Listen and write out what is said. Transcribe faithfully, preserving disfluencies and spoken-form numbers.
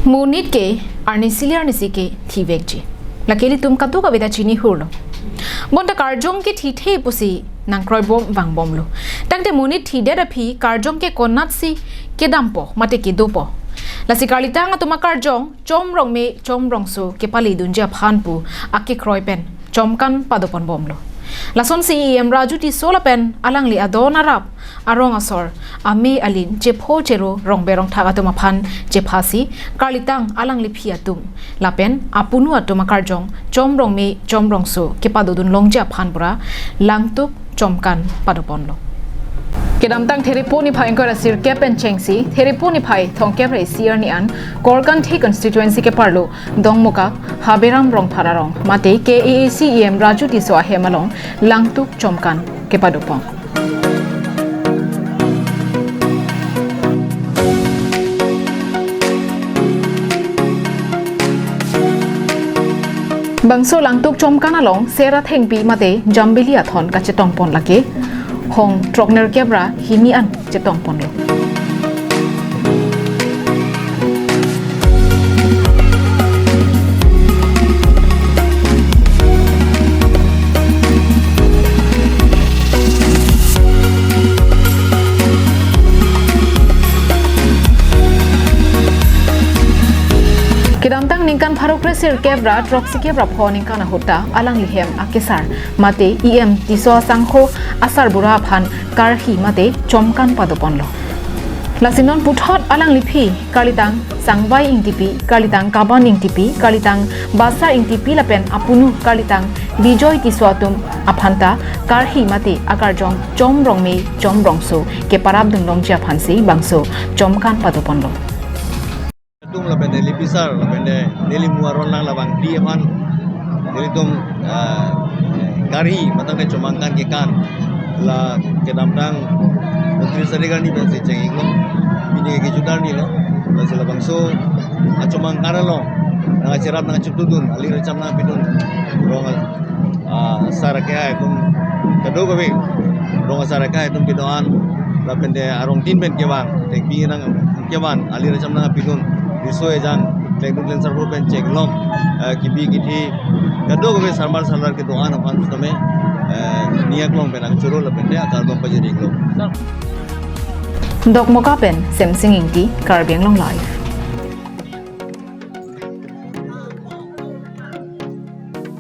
Monit ke arnisi le arnisi ke thivekji. Lake ilitum kadokave ta chinihurlo. Bonta karjong ke thithe pusi nangkroibom vangbomlo. Tangte monit thidet aphi karjong ke konatsi kedampo mate kedopo. Lasi karlitang atum akarjong Chom Rongme Chom Rongso kepaledunji aphan pu akekroi pen chomkan padoponbomlo. Lasonsi E M Raju Tisso lapen alangli adon arap arong asor, amei alin, chepho chero, rongbe rongthak atum aphan chephasi karlitang alangliphi atum lapen apunu atum akarjong Chom Rongme Chom Rongso kepadodun longji aphan pura langtuk chomkan padoponlo. Kedamtang Theripo niphai ingkoi ra sirkep pen chengsi Theripo niphai thomkep ra isi arni an Korkanthi constituency keparlo Dongmukak Haberam Rongphar arong mate K A A C E M Raju Tisso ahem along langtuk chomkan kepadopon. Bangso langtuk chomkan along sera thengpi mate jambili athon kachetongpon lake hong throknerkep ra hini an chetongponlo. Kedamtang ningkan pharo kre sirkep ra throksikep ra pho ningkan ahut ta alangli hem akesar mate E M Tisso asangho asarbura aphan karhi mate chomkan padoponlo. Lasi non puthot alangliphi karlitang Sangvai Ingtipi, karlitang Kaban Ingtipi, karlitang Basar Ingtipi lapen apunu karlitang Bijoy Tisso atum aphanta karhi mate akarjong Chom Rongme Chom Rongso keparapdun longji aphansi bangso chomkan padoponlo. Atum lapen neli pisar lapen neli mu aron lang labang di aphan nelitum, ah, karhi matang de chomangkan kekan la kedamtang untris tarik arni pensi cheng-iklo, pini ke kejutar nilo, lasi labangso achomangkan along nangcherap nangcheptudun, ali recham nangpidun rong, ah, asar akehai atum kadokave, rong asar akehai atum kedo-an lapen de arongtin pen kevang, thengpi nang kevan, ali recham nangpidun, riso ejang, klengdun klengsarpo pen chek lom, eh, kipi kithi kadokave sarmar sarlar kedo-an aphan sitame, eh, niak long pen angchoro lapen de akardom pajir-iklo. Dokmoka pen Semsing Ingti, Karbi Anglong Live.